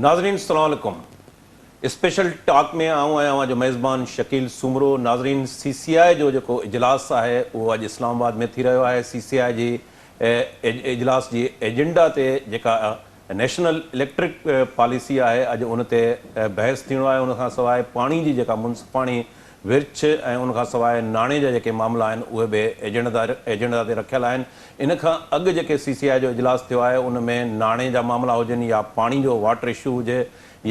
ناظرين السلام عليڪم اسپيشل ٽاڪ ۾ آئون آهيان اوهان جو ميزبان شڪيل سومرو ناظرين سي سي آء جو جيڪو اجلاس آهي اهو اڄ اسلام آباد ۾ ٿي رهيو آهي سي سي آء جي اجلاس جي ايجنڊا تي جيڪا نيشنل اليڪٽرڪ پاليسي آهي اڄ ان تي بحث ٿيڻو آهي ان کان سواء پاڻي جي جيڪا منصفاڻي ورڇ ۽ ان کان سواء ناڻي جا جيڪي معاملا آهن اهي به ايجنڊا تي رکيل آهن. ان کان اڳ جيڪي سي سي آء جو اجلاس ٿيو آهي ان ۾ ناڻي جا معاملا هجن يا پاڻي جو واٽر اشو هجي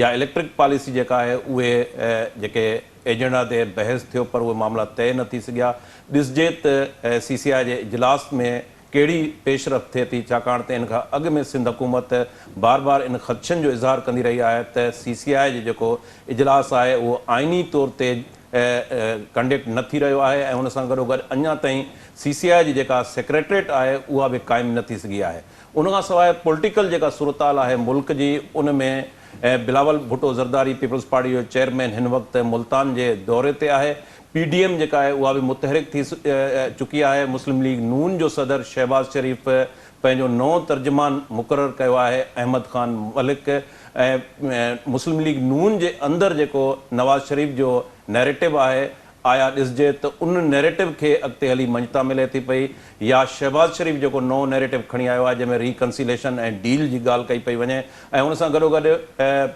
يا اليڪٽرڪ پاليسي جيڪا آهي اهي جيڪي ايجنڊا تي بحث ٿيو پر اهي معاملا طئي نه ٿي سگهيا. ڏسجي ته سي سي آء جي اجلاس ۾ ڪهڙي پيش رفت ٿئي ٿي ڇاڪاڻ ته ان کان اڳ ۾ سنڌ حڪومت بار بار ان خدشن جو اظهار ڪندي رهي آهي ته سي سي آء جو جيڪو اجلاس آهي اهو آئيني طور تي ڪنڊڪٽ نه ٿي رهيو آهي ۽ ان سان گڏوگڏ اڃا تائين سي سي آء جي جيڪا سيڪريٽريٽ آهي اها به قائم نه ٿي سگهي آهي ان کان سواء پوليٽيڪل جيڪا صورتحال آهي ملڪ جي ان ۾ بلاول ڀٽو زرداري پيپلز پارٽي جو چيئرمين هن وقت ملتان جي دوري تي آهي پي ڊي ايم جيڪا آهي اها به متحرڪ ٿي چڪي آهي، مسلم ليگ نون جو صدر شهباز شريف پنهنجو نئون ترجمان مقرر ڪيو آهي احمد خان ملڪ ۽ مسلم ليگ نون جي اندر جيڪو نواز شريف جو نيريٽو آهي آيا ڏسجي ته ان نيريٽو کي اڳتي هلي مڃتا ملي ٿي پئي يا شهباز شريف جيڪو نئون نيريٽو کڻي آيو آهي جنهن ۾ ري ڪنسيليشن ۽ ڊيل جي ڳالهه ڪئي پئي وڃي ۽ ان سان گڏوگڏ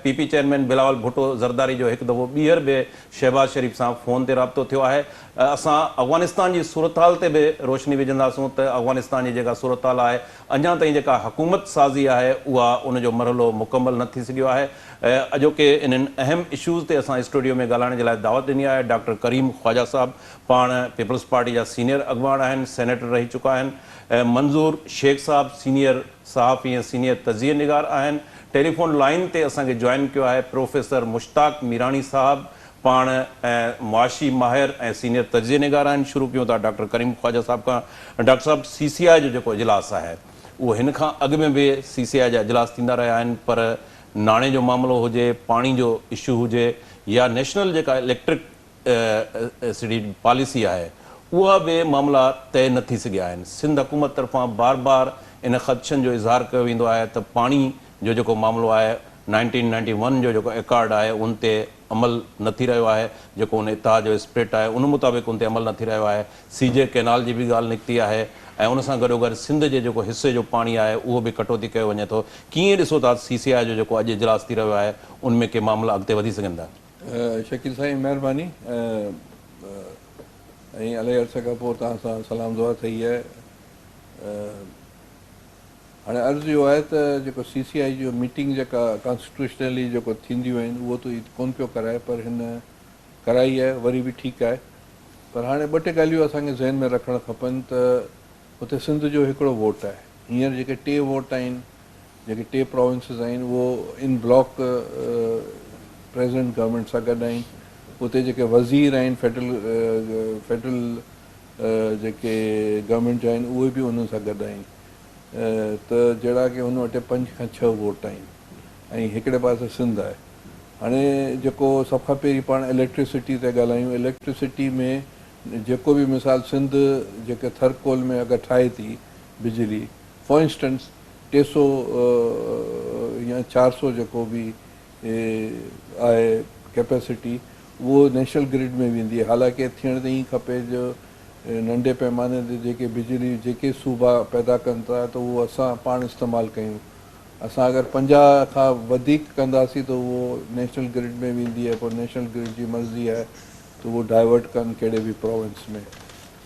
P P chairman Bilawal Bhutto Zardari جو هڪ دفعو ٻيهر به شهباز شريف سان فون تي رابطو ٿيو آهي، اسان افغانستان جي صورتحال تي به روشني وجهنداسون ته افغانستان جي جيڪا صورتحال آهي اڃا تائين جيڪا حڪومت سازي آهي اها ان جو مرحلو مڪمل نه ٿي سگهيو آهي، اڄوڪي انهن اهم اشوز تي اسان اسٽوڊيو ۾ ڳالهائڻ جي لاء دعوت ڏني آهي ڊاڪٽر ڪريم خواجه صاحب پاڻ پيپلز پارٽي جا سينيئر اڳواڻ آهن، سينيٽر رهي چڪا آهن، منظور شيخ صاحب سينيئر صحافي ۽ سينيئر تجزيه نگار آهن. ٽيليفون لائين تي اسان کي جوائن ڪيو آهي پروفيسر مشتاق ميراڻي صاحب پاڻ معاشي ماهر ۽ سينيئر تجزيه نگار آهن. شروع ڪيون ٿا ڊاڪٽر ڪريم خواجه صاحب کان. ڊاڪٽر صاحب سي سي آء جو جيڪو اجلاس آهي اهو هن کان اڳ ۾ به سي سي آء جا اجلاس ٿيندا رهيا آهن پر ناڻي جو معاملو هجي، پاڻي جو اشو هجي يا نيشنل جيڪا اليڪٽرڪ سٽي پاليسي آهي اها به معاملا طئي نه ٿي سگهيا آهن، سنڌ حڪومت طرفان بار بار ان خدشن جو اظهار ڪيو ويندو آهي ته پاڻي جو جيڪو معاملو آهي نائنٽين نائنٽي ون جو جيڪو ايڪارڊ آهي ان تي عمل نه ٿي رهيو آهي جيڪو ان اتحاد جو اسپرٽ آهي ان مطابق ان تي عمل نه ٿي رهيو آهي سي جي ڪئنال جي به ڳالهه نڪتي آهي ۽ ان سان گڏوگڏ سنڌ جي جيڪو حصي جو پاڻي آهي اهو به ڪٽوتي ڪيو وڃي ٿو ڪيئن ڏسو ٿا سي سي آء جو جيڪو اڄ اجلاس ٿي رهيو آهي ان ۾ ڪي معاملا اڳتي وڌي سگهن ٿا. شڪيل سائين مهرباني ۽ الائي عرصي کان پوء توهان سان سلام دعا ٿئي آهي. هاڻي عرض اهو آهي ته جيڪو سي سي آء جو ميٽنگ جيڪا ڪانسٽيٽيوشنلي جيڪو ٿينديون آهن اهو ته هي ڪونه پيو ڪرائي پر هن ڪرائي آهي وري به ٺيڪ آهي پر هاڻي ٻه ٽي ڳالهيون اسان کي ذهن ۾ رکڻ کپن ته اتي سنڌ جو هڪڙو ووٽ آهي هينئر جيڪي ٽي ووٽ آهن جيڪي ٽي پراونسز آهن اهو ان بلاڪ پريزنٽ گورنمينٽ سان گڏ آهن اتي جيڪي وزير آهن فيڊرل فيڊرل جيڪي گورنمينٽ جا آهن اهي به انهن سان گڏ آهن ته جهڙا ڪي هن وٽ پنج کان ڇهه ووٽ آهن ۽ هڪڙي پاسي سنڌ آهي هاڻي جيڪو سڀ کان پهرين پاڻ اليڪٽرسٽي تي ڳالهايون اليڪٽرسٽي ۾ جيڪو به مثال سنڌ جيڪي ٿر ڪول ۾ اگر ٺاهي ٿي بجلي فار انسٽنس 300 يا 400 جيڪو به آهي ڪيپيسٽي اهو نيشنل گرڊ ۾ ويندي حالانڪه ٿيڻ ته ائين کپي جو ننڍي پيماني تي جيڪي بجلي جيڪي صوبا پيدا ڪن ٿا ته اهو اسان پاڻ استعمال ڪيون اسان اگر 50 کان وڌيڪ ڪنداسين ته اهو نيشنل گرڊ ۾ ويندي ۽ پوء نيشنل گرڊ جي مرضي آهي ته اهو ڊائيورٽ ڪن ڪهڙي به پراونس ۾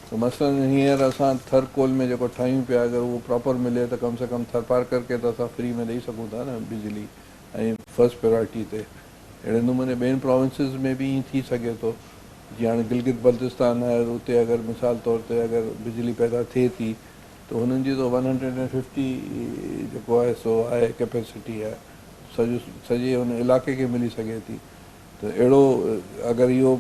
ته مثلاً هينئر اسان ٿر ڪول ۾ جيڪو ٺاهيون پيا اگر اهو پراپر ملي ته ڪم سي ڪم ٿرپارڪر کي ته اسان فري ۾ ڏئي سگهون ٿا نه بجلي ۽ فرسٽ پريارٽي تي اهڙي نموني ٻين پراونسز ۾ به ائين ٿي سگهي ٿو جيئن هاڻي گلگت بلتستان آهي اتي اگر مثال طور تي اگر بجلي پيدا ٿئي ٿي ته هنن جي ته 150 جيڪو آهي سو آهي ڪيپيسٽي آهي سڄو سڄي ان علائقي کي ملي سگهي ٿي ته اهڙو اگر اهو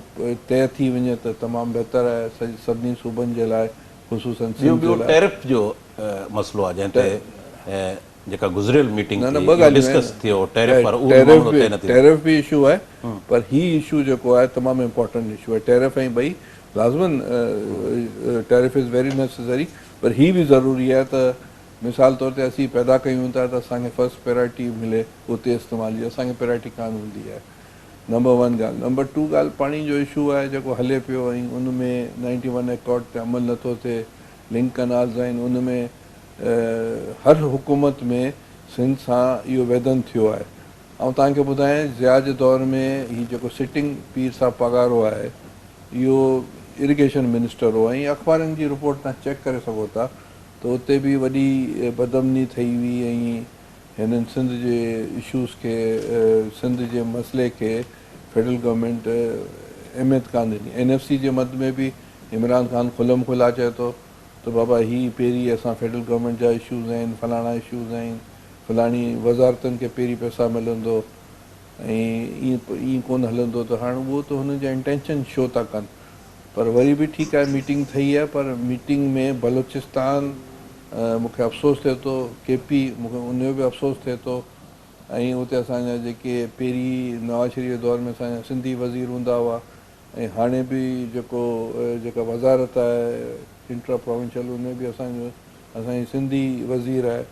طئي ٿي وڃي ته تمام بهتر آهي سڀني صوبن جي لاء خصوصاً ٻيو سنڌ جي ٻيو لاء. ٽيرف جو مسئلو آهي جنهن تي جيڪا گذريل ميٽنگ نه نه ٿي ٻه اهو ڳالهيون ڊسڪس آهن ٿيو ٽيرف وارو اهو به ٽيرف معاملو به طئي نه ٿي سگهيو. ٽيرف به اشو آهي پر هي اشو جيڪو آهي تمام امپورٽنٽ اشو آهي ٽيرف ۽ ٻئي لازماً ٽيرف از ويري نيسيسري پر هي به ضروري آهي ته مثال طور تي اسين پيدا ڪيون ٿا ته اسان کي فرسٽ پرائرٽي ملي اتي استعمال جي اسان کي پرائرٽي ڪانه هوندي آهي نمبر ون ڳالهه. نمبر ٽو ڳالهه پاڻي جو اشو آهي جيڪو هلي پيو ۽ ان ۾ نائنٽي ون اڪارڊ تي عمل نٿو ٿئي لنڪ ڪنالز آهن ان ۾ هر حڪومت ۾ سنڌ سان اهو ويڌن ٿيو آهي. آئون توهان کي ٻڌايان ضياء جي دور ۾ هي جيڪو سٽنگ پير صاحب پاڳارو آهي اهو اريگيشن منسٽر هو ۽ اخبارن جي رپورٽ توهان چيڪ ڪري سگهو ٿا ته اتي به وڏي بدامني ٿئي هئي ۽ هنن سنڌ جي اشوز کي سنڌ جي مسئلي کي فيڊرل گورنمينٽ اهميت ڪانه ڏني. اين ايف سي جي مد ۾ به عمران خان کلم کلا چئي ٿو ته بابا هي پهرين اسان فيڊرل گورنمينٽ جا اشوز آهن فلاڻا اشوز آهن فلاڻي وزارتن کي پهرين پئسا ملندو ۽ ائين ائين ڪونه هلندو ته هاڻ اهو ته هنن جا انٽينشن شو ٿا ڪن پر وري به ٺيڪ آهي ميٽنگ ٿئي آهي پر ميٽنگ ۾ بلوچستان مون کي افسوس ٿئي ٿو ڪي پي مون کي ان جو به افسوس ٿئي ٿو ۽ اتي اسان جا جيڪي پهرين نواز شريف جي دور ۾ اسان جا سنڌي وزير هوندا هئا ۽ هاڻي به جيڪو جيڪا وزارت آهي انٽرا پراونشل ان ۾ به اسان جو اسان جي سنڌي وزير آهي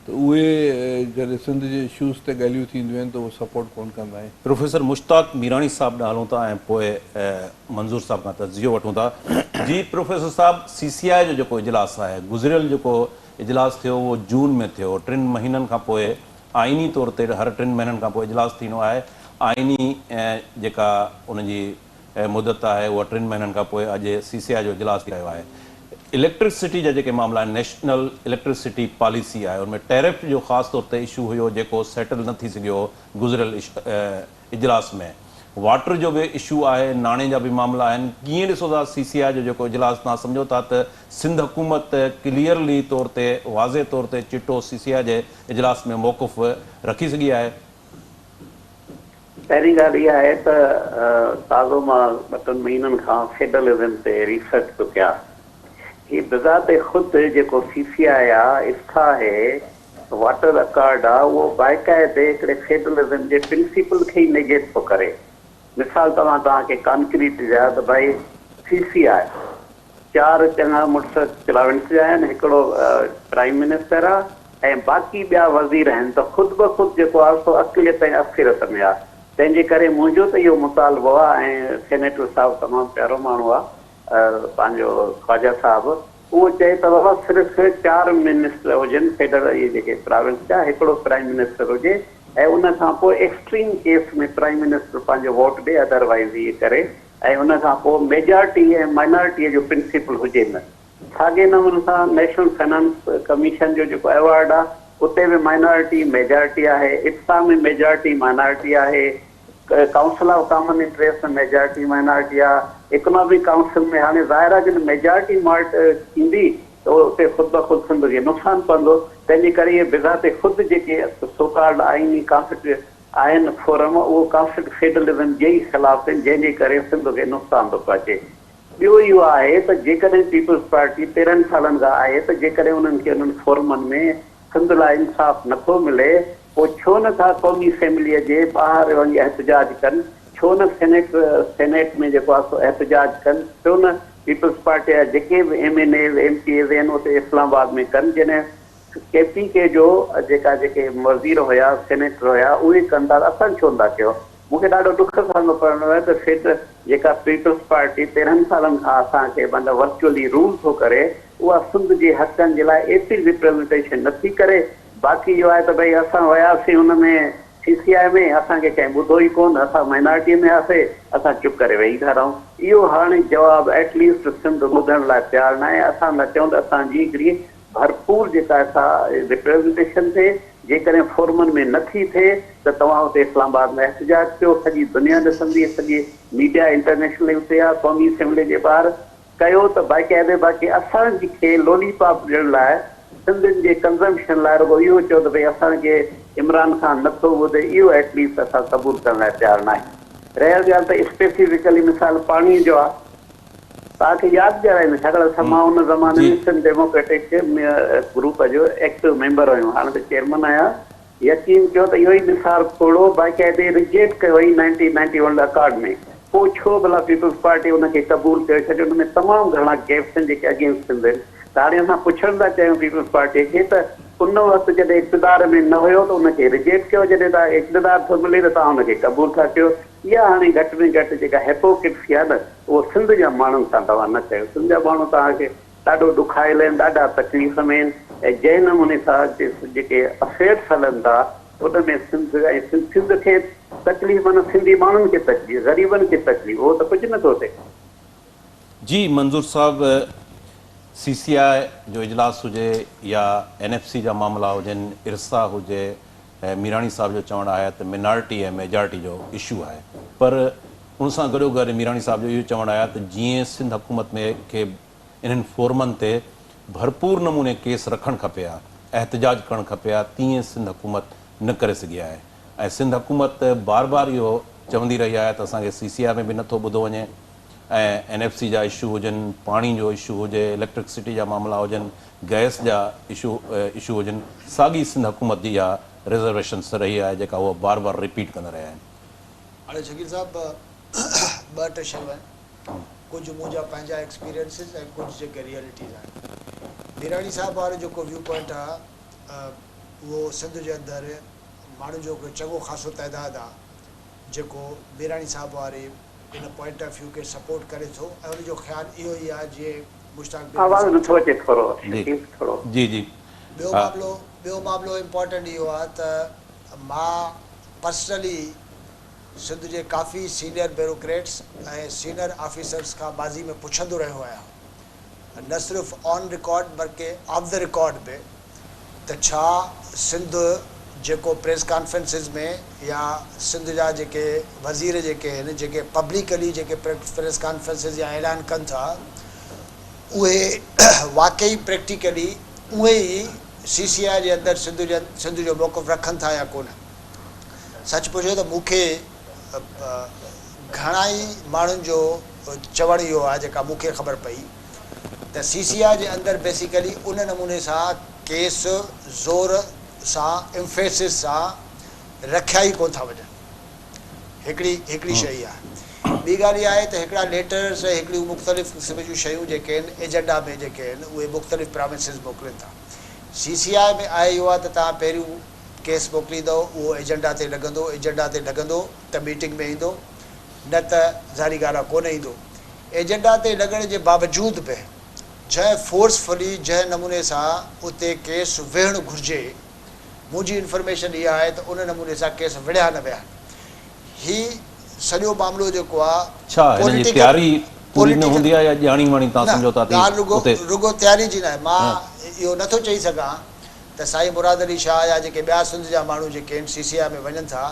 ته اهي جڏهن سنڌ جي اشوز تي ڳالهيون ٿينديون آهن ته اهي سپورٽ ڪونه ڪندا آهن. پروفيسر مشتاق ميراڻي صاحب ڏانهن هلون ٿا ۽ پوء منظور صاحب کان تجزيو وٺون ٿا. جي پروفيسر صاحب سي سي آء جو جيڪو اجلاس آهي گذريل جيڪو اجلاس ٿيو اهو جون ۾ ٿيو ٽن مهينن کان پوء آئيني طور تي هر ٽن مهينن کان پوء اجلاس ٿيندو آهي آئيني جيڪا ان جي مدت آهي اها ٽن مهينن کان پوء اڄ سي سي آء جو اجلاس ٿي رهيو آهي. اليڪٽرڪسٽي جا جيڪي معاملا آهن نيشنل اليڪٽرڪسٽي پاليسي آهي ان ۾ ٽيرف جو خاص طور تي اشو هيو جيڪو سيٽل نه ٿي سگهيو گذريل اجلاس ۾ واٽر جو به اشو آهي ناڻي جا به معاملا آهن ڪيئن ڏسو ٿا سي سي آء جو جيڪو اجلاس توهان سمجهو ٿا ته سنڌ حڪومت ڪليئرلي طور تي واضح طور تي چٽو سي سي آء جي اجلاس ۾ موقف رکي سگهي آهي؟ پهرين ڳالهه اها آهي ته تازو مان ٻه ٽن مهينن کان فيڊرلزم تي ريسرچ پيو ڪيان. هي بذات خود جيڪو سي سي آء آ، افٿا آهي، واٽر اڪارڊ آ، اهو باقاعدي هڪڙي فيڊرلزم جي پرنسپل کي ئي نيگيٽ ٿو ڪري. مثال توهان توهان کي ڪانڪريٽ ڏيان ته ڀائي سي سي آء چار چڱا مڙس پراونس جا آهن، هڪڙو پرائيم منسٽر آ ۽ باقي ٻيا وزير آهن ته خود بخود جيڪو آ سو اقليت ۽ اڪثريت ۾ آ. تنهن جي ڪري منهنجو ته اهو مطالبو آ ۽ سينيٽر صاحب تمام پيارو ماڻهو آ پنهنجو خواجه صاحب اهو چئي ته بابا صرف چار منسٽر هجن فيڊرل اهي جيڪي پراونس جا هڪڙو پرائيم منسٽر هجي ۽ ان کان پوء ايڪسٽريم ڪيس ۾ پرائيم منسٽر پنهنجو ووٽ ڏي ادروائيز اهي ڪري ۽ ان کان پوء ميجارٽي ۽ مائنارٽيء جو پرنسپل هجي نه. ساڳئي نموني سان نيشنل فنانس ڪميشن جو جيڪو ايوارڊ آهي اتي به مائنارٽي ميجارٽي آهي، افسا ۾ ميجارٽي مائنارٽي آهي، council of common interest ۾ majority minority آهي، اڪنامڪ ڪائونسل ۾ هاڻي ظاهر آهي جڏهن ميجارٽي مارٽ ٿيندي ته اتي خود بخود سنڌ کي نقصان پوندو، تنهن جي ڪري اهي بذات خود جيڪي سو ڪالڊ آئيني ڪانسٽيٽيو آهن فورم اهو ڪانسٽ فيڊرلزم جي ئي خلاف آهن جنهن جي ڪري سنڌ کي نقصان ٿو پهچي. ٻيو اهو آهي ته جيڪڏهن پيپلز پارٽي 13 سالن کان آهي ته جيڪڏهن انهن کي انهن فورمن ۾ سنڌ لاء انصاف نه ٿو ملي پوء ڇو نه ٿا قومي اسيمبليء جي ٻاهر وڃي احتجاج ڪن ڇو نه سينيٽ سينيٽ ۾ جيڪو آهي سو احتجاج ڪن ڇو نه پيپلز پارٽي جا جيڪي به M N As M P As آهن اتي اسلام آباد ۾ ڪن جڏهن ڪي پي ڪي جو جيڪا جيڪي وزير هيا سينيٽر هيا اهي ڪن ٿا ته اسان ڇو نٿا ڪيو مون کي ڏاڍو ڏک سان پڙهڻو آهي ته سيٽ جيڪا پيپلز پارٽي 13 سالن کان اسان کي مطلب ورچوئلي رول ٿو ڪري اها سنڌ جي حقن جي لاء ايتري ريپريزنٽيشن نٿي ڪري باقي اهو آهي ته ڀئي اسان وياسين ان ۾ سي سي آء ۾ اسان کي ڪنهن ٻڌو ئي ڪونه اسان مائنارٽي ۾ هياسي اسان چپ ڪري ويهي ٿا رهون اهو هاڻي جواب ايٽ ليسٽ سنڌ ٻڌڻ لاء تيار ناهي اسان ٿا چئون ته اسان جي هڪڙي ڀرپور جيڪا سا ريپريزنٽيشن ٿئي، جيڪڏهن فورمن ۾ نه ٿي ٿئي ته توهان اتي اسلام آباد ۾ احتجاج ڪيو، سڄي دنيا ڏسندي، سڄي ميڊيا انٽرنيشنلي اتي آ، قومي اسيمبلي جي ٻاهر ڪيو ته باقاعدي باقي اسان جي کي لولي پاپ ڏيڻ لاء سنڌين جي ڪنزمپشن لاء رڳو اهو چئو ته ڀئي اسان کي عمران خان نه ٿو ٻڌي اهو ايٽ ليسٽ اسان قبول ڪرڻ لاء تيار ناهيون. رهيل ڳالهه ته اسپيسيفڪلي مثال پاڻي جو آ. توهان کي ياد ڏيارائيندس ڇاڪاڻ ته مان ان زماني ۾ سنڌ ڊيموڪريٽڪ گروپ جو ايڪٽو ميمبر هيم هاڻي ته چيئرمن آهيان يقين ڪيو ته اهو ئي نثار کوڙو باقاعدي ريجيڪٽ ڪيو هئي نائنٽين نائنٽي ون اڪارڊ ۾ پوء ڇو ڀلا پيپلز پارٽي ان کي قبول ڪيو ڇو جو ان ۾ تمام گهڻا گيپس آهن جيڪي اگينسٽ سنڌ آهن. ته هاڻي اسان پڇڻ ٿا چاهيون پيپلز پارٽيء کي ته ان وقت جڏهن اقتدار ۾ نه هيو ته ان کي رجيڪٽ ڪيو، جڏهن توهان کي اقتدار ٿو ملي ته توهان ان کي قبول ٿا ڪيو. اها هاڻي گهٽ ۾ گهٽ جيڪا هيپوڪريسي آهي نه اهو سنڌ جا ماڻهن سان توهان نه ڪيو. سنڌ جا ماڻهو توهان کي ڏاڍو ڏکايل آهن، ڏاڍا تڪليف ۾ آهن ۽ جنهن نموني سان جيڪي افيئرس هلن ٿا ان ۾ سنڌ ۽ سنڌ کي تڪليف معنيٰ سنڌي ماڻهن کي تڪليف، غريبن کي تڪليف، اهو ته ڪجهه نه ٿو ٿئي. جي منظور صاحب سي سي آء جو اجلاس هجي يا اين ايف سي جا معاملا هجن، ارسا هجي، ميراڻي صاحب جو چوڻ آهي ته مينارٽي ۽ ميجارٽي جو اشو آهي پر ان سان گڏوگڏ ميراڻي صاحب جو اهو چوڻ آهي ته جيئن سنڌ حڪومت ۾ کي انهن فورمن تي ڀرپور نموني ڪيس رکڻ کپي ها، احتجاج ڪرڻ کپي ها تيئن سنڌ حڪومت نه ڪري سگهي آهي ۽ سنڌ حڪومت بار بار اهو چوندي رهي آهي ته اسان کي سي سي آء ۾ به نه ٿو ٻڌو وڃي ۽ اين ايف سي جا اشو هجن، پاڻي جو اشو هجي، اليڪٽرڪسٽي جا معاملا هجن، گئس جا اشو اشو هجن، ساڳي سنڌ حڪومت جي اها رزرويشنس رهي آهي جيڪا هو بار بار رپيٽ ڪندا رهيا آهن. هاڻي شڪيل صاحب ٻه ٽي شيون آهن، ڪجهه منهنجا پنهنجا ايڪسپيرينسز ۽ ڪجهه جيڪي ريئلٽيز آهن. ميراڻي صاحب وارو جيڪو ويو پوائنٽ آهي اهو سنڌ جي اندر ماڻهن جو هڪ چڱو خاصو تعداد آهي جيڪو ميراڻي صاحب واري ان پوائنٽ آف ويو کي سپورٽ ڪري ٿو ۽ ان جو خيال اهو ئي آهي جيئن مشتاق ميراڻي آواز صاحب نٿو چيو. اچي ٿورو جي شڪيل ٿورو. جي جي ٻيو ها. معاملو ٻيو معاملو امپارٽنٽ اهو آهي ته مان پرسنلي سنڌ جي ڪافي سينئر بيوروڪريٽس ۽ سينئر آفيسرس کان ماضي ۾ پڇندو رهيو آهيان نه صرف آن رڪارڊ بلڪه آف the record به ته ڇا سنڌ جيڪو پريس ڪانفرنسز ۾ يا سنڌ جا جيڪي وزير جيڪي آهن جيڪي پبلڪلي جيڪي پريس ڪانفرنسز يا اعلان ڪن ٿا اهي واقعي پريڪٽيڪلي اهي ئي سي سي آء جي اندر سنڌ جي سنڌ جو موقف رکن ٿا يا ڪونه سچ پڇو ته مون کي گهڻا ئي ماڻهن جو چوڻ اهو آهي جيڪا مون کي خبر پئي ته سي سي آء جي اندر بيسيڪلي ان نموني سان ڪيس زور سان امفيسس سان رکيا ئي ڪونه ٿا وڃن. هڪڙي هڪڙي شيء اها آهي. ٻي ڳالهه اها آهي ته هڪڙا ليٽرس ۽ هڪڙيون مختلف قسم جون شيون جيڪي آهن ايجنڊا ۾ جيڪي آهن اهي مختلف پراميسز موڪلين ٿا. سي سي آء ۾ آهي اهو آهي ته توهان پهريون ڪيس موڪليندؤ اهو ايجنڊا تي لڳندو، ايجنڊا تي لڳندو ته ميٽنگ ۾ ايندو نه ته ظاهري ڳالهه آهي ڪونه ايندو. ايجنڊا تي لڳڻ جي باوجود به جنهن فورس فلي جنهن نموني سان اتي ڪيس ويهڻ گهرجي منهنجي انفرميشن اها آهي ته ان نموني سان ڪيس وڙهيا نه ويا آهن. هي سڄو معاملو جيڪو آهي ڇا هن جي پوليٽيڪل تياري پوري نه پوليٽيڪل هوندي آهي يا ڄاڻي واڻي توهان نه سمجهو ٿا ته ڳالهه رڳو اتي رڳو تياري جي ناهي مان اهو نه ٿو چئي سگهان ته سائين مراد علي شاهه يا جيڪي ٻيا سنڌ جا ماڻهو جيڪي آهن سي سي آء ۾ وڃن ٿا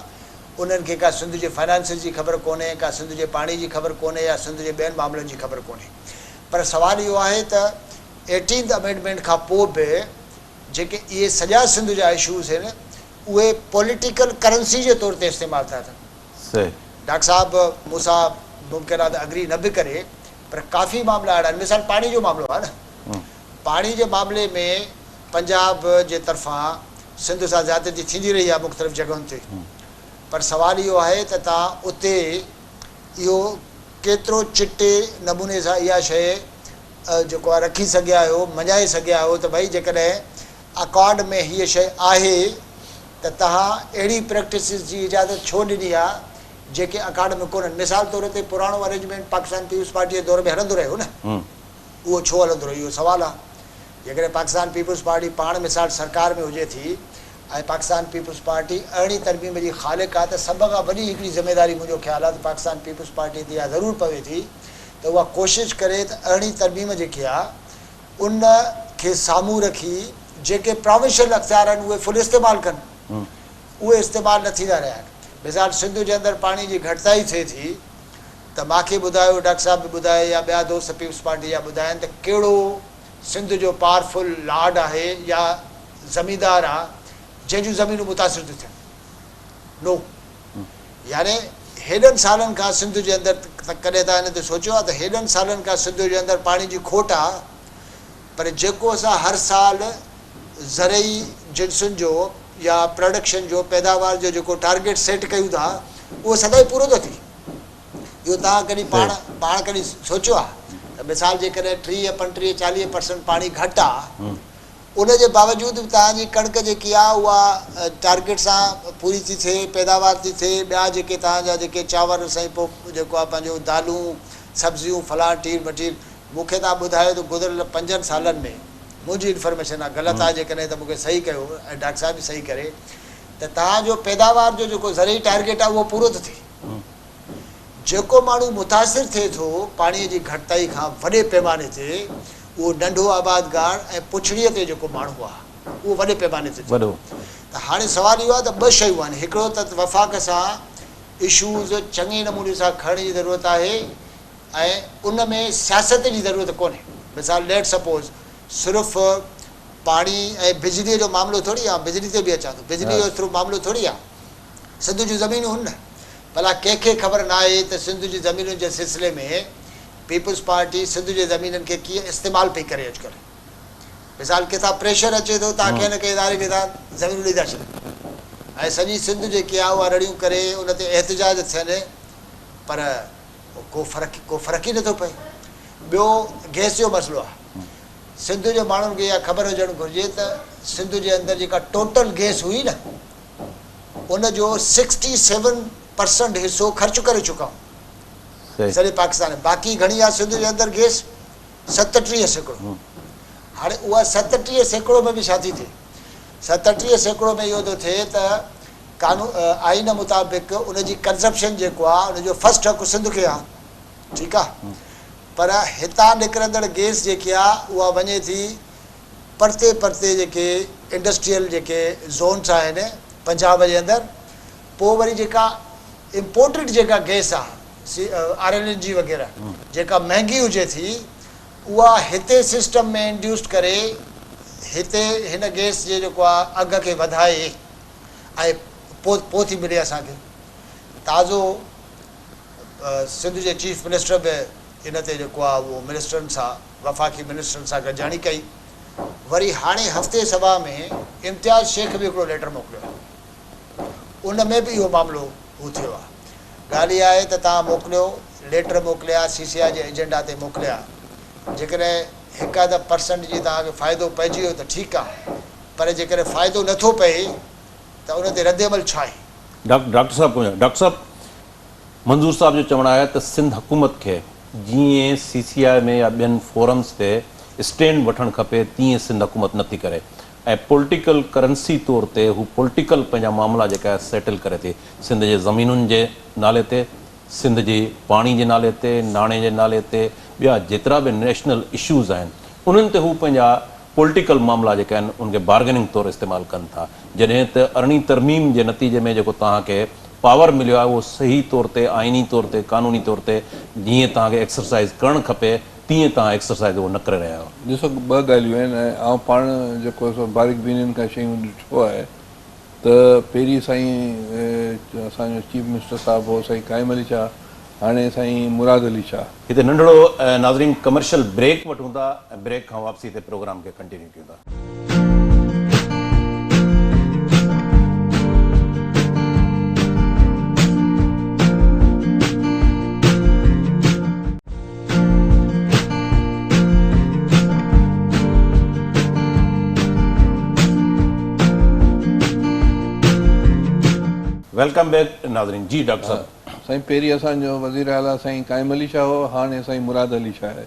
انهن کي ڪا سنڌ جي فنانسز جي خبر ڪونهي، ڪا سنڌ جي پاڻي جي خبر ڪونهي يا سنڌ جي ٻين معاملن جي خبر ڪونهي. پر سوال اهو آهي ته ايٽينٿ امينڊمينٽ کان پوء به جيڪي اهي سڄا سنڌ جا اشوز آهن اهي پوليٽيڪل ڪرنسي جي طور تي استعمال ٿا ٿين. صحيح. ڊاڪٽر صاحب مون سان ممڪن آهي ته اگري نه به ڪري پر ڪافي معاملا اهڙا آهن مثال پاڻي جو معاملو آهي نه پاڻي جي معاملي ۾ پنجاب جي طرفان سنڌ سان زيادتي ٿيندي رهي آهي مختلف جڳهن تي پر سوال اهو آهي ته توهان اتي اهو ڪيترو چٽي نموني سان اها شيء جيڪو آهي رکي سگهيا آهيو مڃائي سگهيا آهيو ته ڀئي جيڪڏهن اڪارڊ ۾ هيء شيء آهي ته توهان اهڙي پريڪٽسز جي اجازت ڇو ڏني آهي جيڪي اڪارڊ ۾ ڪونهن مثال طور تي پراڻو ارينجمينٽ پاڪستان پيپلز پارٽي جي دور ۾ هلندو رهيو نه اهو ڇو هلندو رهيو اهو سوال آهي. جيڪڏهن پاڪستان پيپلز پارٽي پاڻ مثال سرڪار ۾ هجي ٿي ۽ پاڪستان پيپلز پارٽي ارڙهين ترميم جي خالق آهي ته سڀ کان وڏي هڪڙي ذميواري منهنجو خيال آهي ته پاڪستان پيپلز پارٽي تي اها ضرور پوي ٿي ته اها ڪوشش ڪري ته ارڙهين ترميم جيڪي آهي ان کي سامهون رکي جيڪي پراونشل اختيار آهن اهي فل استعمال ڪن اهي استعمال نه ٿيندا رهيا آهن مثال سنڌ جي اندر پاڻي جي گهٽتائي ٿئي ٿي ته ماکي ٻڌايو ڊاڪٽر صاحب به ٻڌائي يا ٻيا دوست پيپلز پارٽي جا ٻڌائين ته ڪهڙو سنڌ جو پاورفل لارڊ آهي يا زميندار آ جنهن جون زمينون متاثر ٿيون ٿين؟ نو. يعني هيڏن سالن کان سنڌ جي اندر ڪڏهن توهان ان تي سوچيو آ ته هيڏن سالن کان سنڌ جي اندر پاڻي جي کوٽ آ پر جيڪو اسان هر سال زرعي جنسن جو يا پراڊڪشن جو پيداوار جو جيڪو ٽارگيٽ سيٽ ڪيون ٿا اهو سدائين پورو ٿو ٿي. اهو توهان ڪڏهن پاڻ پاڻ ڪڏهن سوچيو آهي ته مثال جيڪڏهن 30، 35، 40 پرسنٽ پاڻي گهٽ آ ان جي باوجود به توهان جي ڪڻڪ جيڪي آ اها ٽارگيٽ سان پوري ٿي ٿئي، پيداوار ٿي ٿئي، ٻيا جيڪي توهان جا جيڪي چانور سائين پوء جيڪو آ پنهنجو دالون، سبزيون فلان ٽير مٽير مون کي توهان ٻڌايو ته گذريل پنجن سالن ۾ منهنجي انفارميشن آ غلط آ جيڪڏهن ته مون کي صحيح ڪيو ۽ ڊاڪٽر صاحب به صحيح ڪري ته توهان جو پيداوار جو جيڪو زرعي ٽارگيٽ آ اهو پورو ٿو ٿئي. جيڪو ماڻهو متاثر ٿئي ٿو پاڻي جي گهٽتائي کان وڏي پيماني تي اهو ننڍو آبادگار ۽ پڇڙيء تي جيڪو ماڻهو آهي اهو وڏي پيماني تي ٿئي ٿو ته هاڻي سوال اهو آهي ته ٻه شيون آهن هڪڙو ته وفاق سان اشوز چڱي نموني سان کڻڻ جي ضرورت آهي ۽ ان ۾ سياست جي ضرورت ڪونهي مثال ليٽ سپوز صرف پاڻي ۽ بجليء جو معاملو ٿوري آهي بجلي تي به اچان ٿو بجلي جو صرف معاملو ٿوري آهي سنڌ جون زمينون هن نه. ڀلا ڪنهن کي خبر ناهي ته سنڌ جي زمينن جي سلسلي ۾ پيپلز پارٽي سنڌ جي زمينن کي ڪيئن استعمال پئي ڪري اڄڪلهه. مثال ڪٿان پريشر اچي ٿو تان ڪنهن نه ڪنهن اداري کي تان زمينون ڏئي ٿا ڇڏن ۽ سڄي سنڌ جيڪي آهي اها رڙيون ڪري ان تي احتجاج ٿين پر ڪو فرق ڪو فرق ئي نٿو پئي. ٻيو گئس جو مسئلو آهي. سنڌ جي ماڻهن کي اها خبر هجڻ گهرجي ته سنڌ جي اندر جيڪا ٽوٽل گئس هئي نه ان جو سڪسٽي سيون پرسنٽ حصو خرچ ڪري چڪا آهيون سڄي پاڪستان ۾ باقي گهڻي آهي سنڌ جي اندر گيس 37% هاڻي اها 37% ۾ به ڇا ٿي ٿئي 37% ۾ اهو ٿو ٿئي ته قانون آئين مطابق ان جي ڪنزپشن جيڪو آهي ان جو فرسٽ حق سنڌ کي آهي ٺيڪ آهي پر هتان نڪرندڙ گيس جيڪي آهي اها وڃي ٿي پرتي پرتي جيڪي انڊسٽريل جيڪي زونس آهن پنجاب جي اندر پوء وري جيڪا امپورٽيڊ جيڪا گئس آ سي آر ايل اين جي وغيره جيڪا مهنگي هجي ٿي اها هتي سسٽم ۾ انڊيوسڊ ڪري هتي هن گئس جي جيڪو آ اگهه کي وڌائي ۽ پوء پوء ٿي ملي اسان کي تازو سنڌ جي چيف منسٽر به ان تي جيڪو آ اهو منسٽرن سان وفاقي منسٽرن سان گڏجاڻي ڪئي. وري هاڻي هفتي سڀا ۾ امتياز شيخ به هڪڙو ليٽر موڪليو آهي. ان ۾ به اهو معاملو هو ٿيو آهي. ڳالهه اها آهي ته توهان موڪليو، ليٽر موڪليا، سي سي آء جي ايجنڊا تي موڪليا، جيڪڏهن هڪ اڌ پرسنٽ جي توهان کي فائدو پئجي ويو ته ٺيڪ آهي پر جيڪڏهن فائدو نه ٿو پئي ته ان تي ردعمل ڇا آهي؟ ڊاڪٽر صاحب ڊاڪٽر صاحب منظور صاحب جو چوڻ آهي ته سنڌ حڪومت کي جيئن سي سي آء ۾ يا ٻين فورمز تي اسٽينڊ وٺڻ کپي تيئن سنڌ حڪومت نه ٿي ڪري ۽ پولٽيڪل ڪرنسي طور تي هو پولٽيڪل پنهنجا معاملا جيڪا آهي سيٽل ڪري ٿي سنڌ جي زمينن جي نالي تي سنڌ جي پاڻي جي نالي تي ناڻي جي نالي تي ٻيا جيترا به نيشنل اشوز آهن انهن تي هو پنهنجا پولٽيڪل معاملا جيڪا آهن ان کي بارگيننگ طور استعمال ڪن ٿا جڏهن ته ارڙهين ترميم جي نتيجي ۾ جيڪو توهان کي پاور مليو آهي اهو صحيح طور تي آئيني طور تي قانوني طور تي جيئن توهان کي ايڪسرسائيز ڪرڻ کپي تيئن توهان ايڪسرسائيز اهو نه ڪري رهيا آهيو. ڏسو ٻه ڳالهيون آهن ۽ آئون پاڻ جيڪو سو باريڪ بينين کان شيون ڏٺو آهي ته پهرين سائين اسان جو چيف منسٽر صاحب هو سائين قائم علي شاهه هاڻي سائين مراد علي شاهه. هتي ننڍڙو ناظرين ڪمرشل بريڪ وٺون ٿا ۽ بريڪ کان واپسي تي پروگرام کي ڪنٽينيو ڪيون ٿا. Welcome back ناظرين جي ڊاڪٽر صاحب. سائين پهرين اسان جو وزير اعليٰ سائين قائم علي شاهه هو هاڻي سائين مراد علي شاهه آهي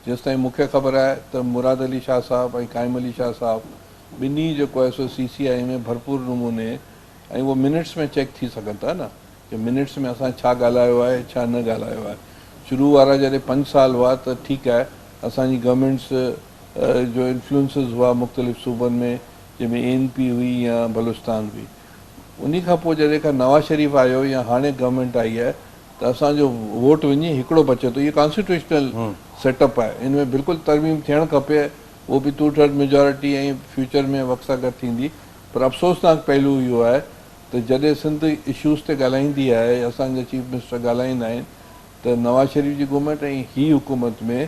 جيستائين مون کي خبر آهي ته مراد علي شاهه صاحب ۽ قائم علي شاهه صاحب ٻنهي جيڪو آهي سو سي سي آء ۾ ڀرپور نموني ۽ اهو منٽس ۾ چيڪ ٿي سگهن ٿا نه ڪي منٽس ۾ اسان ڇا ڳالهايو آهي ڇا نه ڳالهايو آهي شروع وارا جڏهن پنج سال هئا ته ٺيڪ آهي اسان جي گورنمينٽس جو انفلوئنسز هئا مختلف صوبن ۾ جنهن ۾ اي اين پي هئي يا بلوچستان هئي انهي کان پوء جڏهن کان نواز شريف آيو يا هاڻي گورنمينٽ آئي آهي ته اسان جو ووٽ وڃي هڪڙو بچي ٿو اهو ڪانسٽيٽيوشنل سيٽ اپ آهي ان ۾ بلڪل ترميم ٿيڻ کپي اهو به ٽو ٿرڊ ميجارٽي ۽ فيوچر ۾ وقت سان گڏ ٿيندي پر افسوسناڪ پهلو اهو آهي ته جڏهن سنڌ اشوز تي ڳالهائيندي آهي يا اسان جا چيف منسٽر ڳالهائيندا آهن ته نواز شريف جي گورنمينٽ ۽ هي حڪومت ۾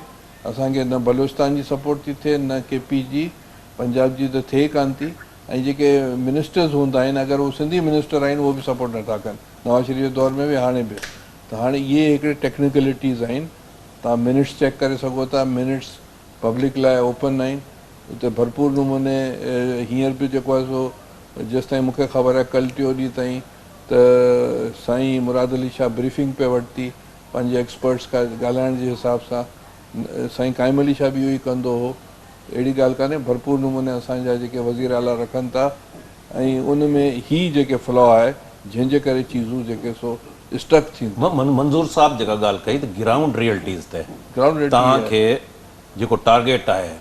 اسان کي نه بلوچستان جي سپورٽ ٿي ٿئي نه ڪي پي جي پنجاب جي ته ٿئي ڪانه ٿي ۽ جيڪي منسٽرز هوندا آهن اگر هو سنڌي منسٽر آهن اهو به سپورٽ نٿا ڪن نواز شريف جي دور ۾ به هاڻي به ته هاڻي اهي هڪڙي ٽيڪنيڪلٽيز آهن توهان منٽس چيڪ ڪري سگهو ٿا، منٽس پبلڪ لاء اوپن آهن، اتي ڀرپور نموني هينئر به جيڪو آهي سو جيستائين مون کي خبر آهي ڪل ٽيون ڏينهن تائين ته سائين مراد علي شاهه بريفنگ پئي ورتي پنهنجي ايڪسپرٽس کان ڳالهائڻ جي حساب سان سائين قائم علي شاهه به اهو ئي ڪندو هو اهڙي ڳالهه ڪانهي ڀرپور نموني اسان جا جيڪي وزير اعليٰ رکن ٿا ۽ ان ۾ هي جيڪي فلاء آهي جنهن جي ڪري چيزون جيڪي سو اسٽڪ ٿين ٿيون. منظور صاحب جيڪا ڳالهه ڪئي ته گرائونڊ ريئلٽيز تي توهان کي جيڪو ٽارگيٽ آهي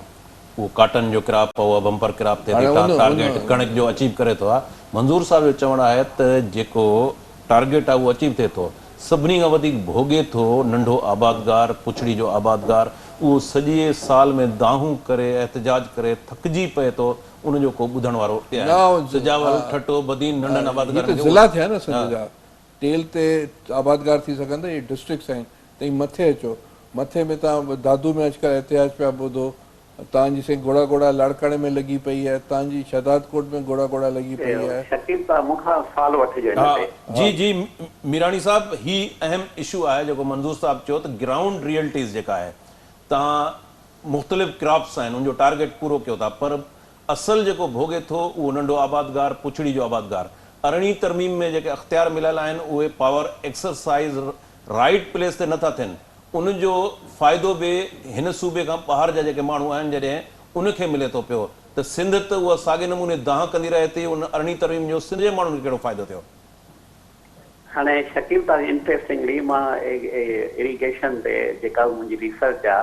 اهو ڪاٽن جو ڪراپ اهو بمپر ڪراپ ٿئي ٿي توهان ٽارگيٽ ڪڻڪ جو اچيو ڪري ٿو منظور صاحب جو چوڻ آهي ته جيڪو ٽارگيٽ آهي اهو اچيو ٿئي ٿو سڀني کان وڌيڪ ڀوڳي ٿو ننڍو آبادگار پڇڙي جو آبادگار اهو سڄي سال ۾ دانهون ڪري احتجاج ڪري ٿڪجي پئي ٿو ان جو ڪو ٻڌڻ وارو نه سجاول ٺٽو بدين ننڍن هي آبادگارن ته کي ضلع ٿيا نه سنڌ جا ٽيل تي آبادگار ٿي سگهن ٿا اهي ڊسٽرڪٽس آهن تئين مٿي اچو مٿي ۾ توهان دادو ۾ اڄڪلهه احتجاج پيا ٻڌو توهان جي سائين گهوڙا گهوڙا لاڙڪاڻي ۾ لڳي پئي آهي توهان جي شهدادڪوٽ ۾ گهوڙا گهوڙا لڳي پئي آهي. شڪيل صاحب مون کان سوال وٺجو هن ها تي. جي جي ميراڻي صاحب هي اهم اشو آهي جيڪو منظور صاحب چيو ته گرائونڊ ريئلٽيز جيڪا آهي توهان مختلف ڪراپس آهن ان جو ٽارگيٽ پورو ڪيو ٿا پر اصل جيڪو ڀوڳي ٿو اهو ننڍو آبادگار پڇڙي جو آبادگار ارڙهين ترميم ۾ جيڪي اختيار مليل آهن اهي پاور ايڪسرسائز رائيٽ پليس تي نٿا ٿين ان جو فائدو به هن صوبي کان ٻاهر جا جيڪي ماڻهو آهن جڏهن ان کي ملي ٿو پيو ته سنڌ ته اها ساڳي نموني دانهن ڪندي رهي ٿي ان ارڙهين ترميم جو سنڌ جي ماڻهن کي ڪهڙو فائدو ٿيو. هاڻي شڪيل توهان انٽريسٽنگلي مان ايريگيشن تي جيڪا به منهنجي ريسرچ آ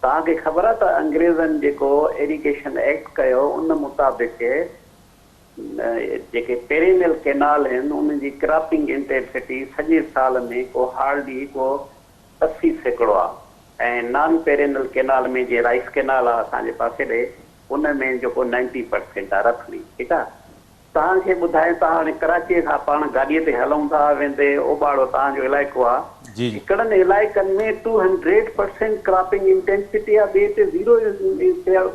توهان کي خبر آ ته انگريزن جيڪو ايريگيشن ايڪٽ ڪيو ان مطابق جيڪي پيرينل ڪينال هن انهن جي ڪراپنگ انٽينسٽي سڄي سال ۾ ڪو هارڊلي ڪو 80% آ ۽ نان پيرينل ڪينال ۾ جيئن رائيس ڪينال آ اسان جي پاسي ڏي ان ۾ جيڪو 90% آ رفلي ٺيڪ آ. توهان کي ٻڌايان ته هاڻي ڪراچيء کان پاڻ گاڏيء تي هلون ٿا ويندي اوٻاڙو توهان جو علائقو آ هڪڙن علائقن ۾ two hundred percent cropping intensity آ ٻئي تي زيرو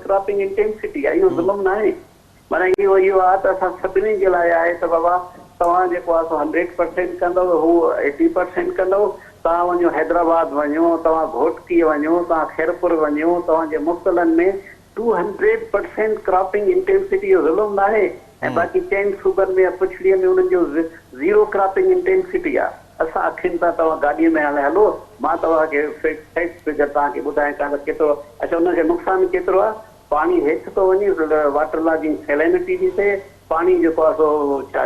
ڪراپنگ انٽينسٽي آ اهو ظلم ناهي معنيٰ اهو اهو آ ته اسان سڀني جي لاء آهي ته بابا توهان جيڪو آ سو هنڊريڊ پرسينٽ ڪندؤ هو ايٽي پرسينٽ ڪندؤ توهان وڃو حيدرآباد وڃو توهان گهوٽڪي وڃو توهان خيرپور وڃو توهان جي مختلن ۾ two hundred percent cropping intensity اهو ظلم ناهي ۽ باقي چئن صوبن ۾ يا پڇڙيء ۾ انهن جو زيرو ڪراپنگ انٽينسٽي آ اسان اکين تان توهان گاڏيء ۾ هاڻي هلو مان توهان کي فيڪٽ فگر توهان کي ٻڌايان ڪان ته ڪيترو اڇا انهن کي نقصان ڪيترو آ پاڻي هيٺ ٿو وڃي واٽر لاگنگ سيلينٽي ٿي ٿئي پاڻي جيڪو آ سو ڇا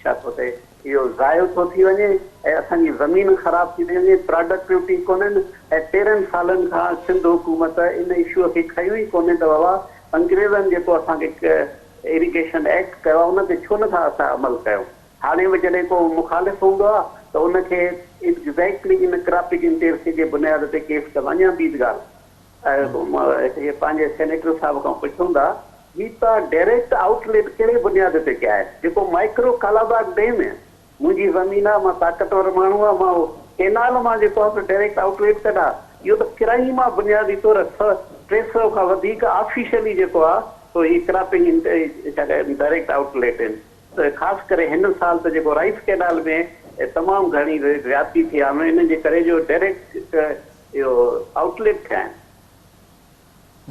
ڇا ٿو ٿئي اهو ضايع ٿو ٿي وڃي ۽ اسان جي زمين خراب ٿي ٿي وڃي، پراڊڪٽوٽي ڪونهن ۽ 13 سالن کان سنڌ حڪومت ان اشو کي کنيو ئي ڪونهي ته بابا انگريزن جيڪو اسان کي ايريگيشن ايڪٽ ڪيو آهي ان تي ڇو نٿا اسان عمل ڪيون. هاڻي به جڏهن ڪو مخالف هوندو آهي ته ان کي ايگزيڪٽلي ان ڪراپنگ انٽينسٽي جي بنياد تي ڪيس ڪندا. اڃا ٻي ڳالهه هي پنهنجي سينيٽر صاحب کان پڇون ٿا هي توهان ڊائريڪٽ آئوٽ ليٽ ڪهڙي بنياد تي ڪيا آهن جيڪو مائڪرو ڪالاباغ ڊيم منهنجي زمين آهي مان طاقتور ماڻهو آهيان مان ڪينال مان جيڪو آهي سو ڊائريڪٽ آئوٽ ليٽ ڪڍان اهو ته ڪرائيم آهي بنيادي طور 300 کان وڌيڪ آفيشلي جيڪو آهي سو هي ڪراپنگ ڊائريڪٽ آئوٽ ليٽ آهن ته خاص ڪري هن سال ته جيڪو رائيس ڪينال ۾ تمام گهڻي زيادتي ٿي آهي انهن جي ڪري جو ڊائريڪٽ اهو آئوٽ ليٽ ٿيا آهن.